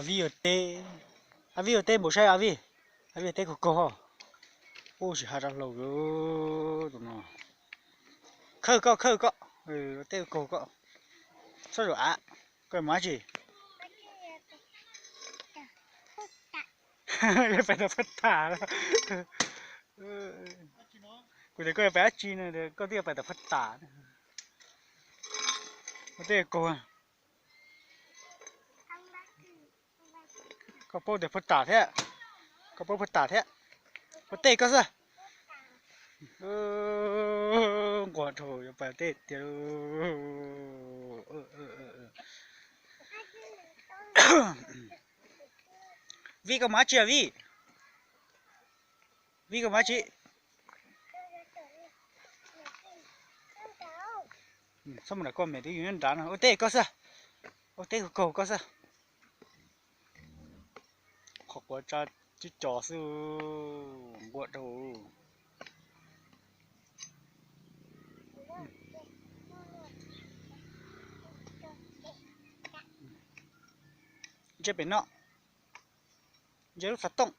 Vij ua teb, a Vij ua teb npaum saib a Vij, a Vij ua teb kaug kaug. Ub, tsis haj rab hlau tus no. Khawb koj, khawb koj, ua teb kaug koj. Txhob zaum av, koj mus dab tsi? Pais tom phab tas. Kuv tias koj yuav pais dab tsi no, koj twb yuav pais tom phab tas. Ua teb kaug. Koj paub tias phab tas thiab, koj paub phab tas thiab. Ua teb koj xwb. Nquag dhau yuav pais teb tiag. Vij, koj mus dab tsi a Vij? Vij, koj mus dab tsi? Txhob mus nram koj mem, twb yog nyob nrad no. Ua teb koj xwb, ua teb kaug kaug koj xwb. Qhov quav tsa cov cos xwb, nquag dhau. Ntsia pem no, ntsia lub xov tooj,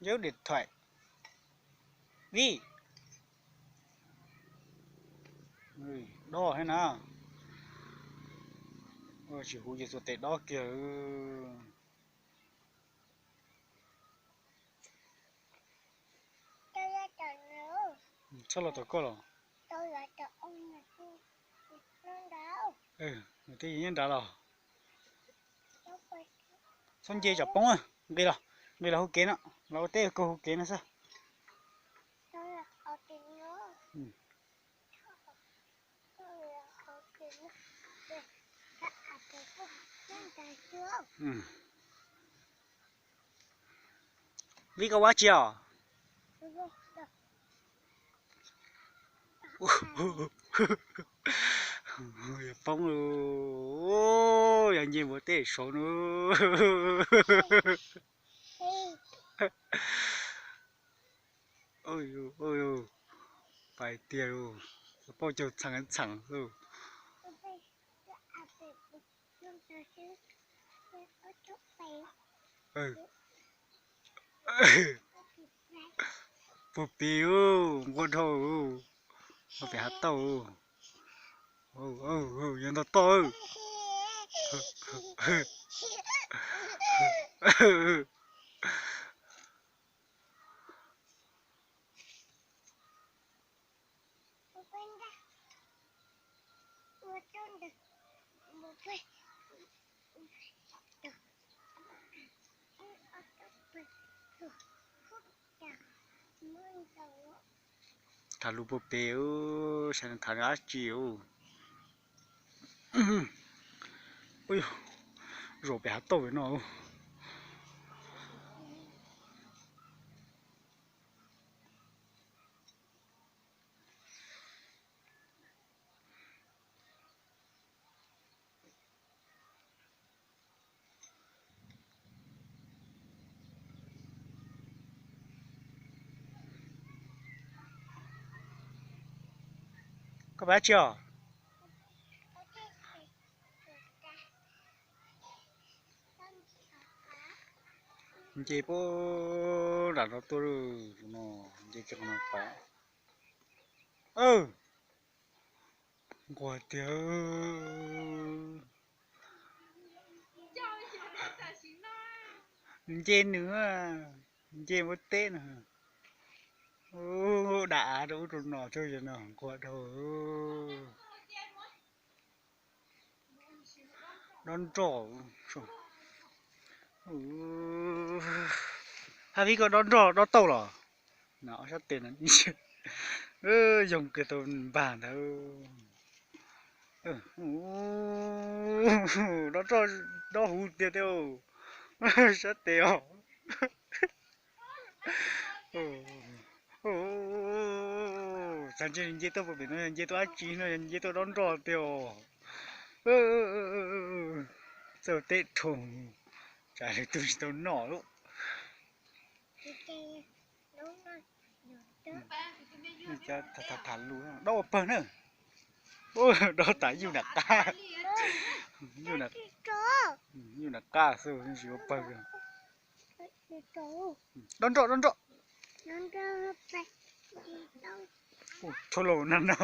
ntsia lub điện thoại. Vij, dob thiab na. Tsis huv ces txua tes dob kiag. Txhob los tom koj los. Nws twb nyob nrad los. Txhob nce tsam poob, nqis los, nqis los hauv kev no, los ua teb kaug hauv kev no xwb. Vij, koj ua dab tsi os? Yog poob lawm, yog nce mus teb saud no. Pais tiag lauj, pauj caug txheem txheem lauj. Puag pem, nquag dhau, nquag pem hav tauj. Yog ntau toj. Tham lus puag pem, saib nws tham dab tsi. Zaum pem hav tauj pem no. Koj pab tsi os? Nce puag nram no tuaj, no nce kiag qhov no pab. Nquag tiag. Nce nws, nce muab teb no. Dam av rau ub rau no tsuas yog no nquag dhau. Dob nroj. Hab Vij, koj dob nroj dob tauj los? No ob sab tes no yoog kiag tau npag ntawd. Dob nroj, dob huv tiag tiag. Sab tes os. Txog ntshe nce tuaj puag pem no yog nce tuaj dab tsi no, yog nce tuaj dob nroj tiag os. Txawj teb dhau, tsam lwm tus tsis tau noj lawm. Tham lus dob ua pawg na. Dob tas yuj nram qab, yuj nram qab xwb tsis ua pawg. Dob nroj, dob nroj. Tshuab laug na no,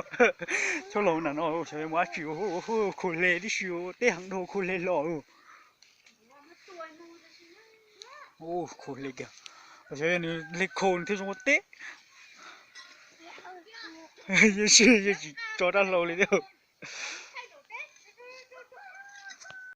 tshuab laug na no xyov yuav mus dab tsi, hu hu khu hle tib si, teb heev dhau khu hle hlo. Khu hle kiag, xyov yog nws hle khu nws thiaj zoo ua teb. Yeej tsis, yeej tsis tso rab hlau li thiab.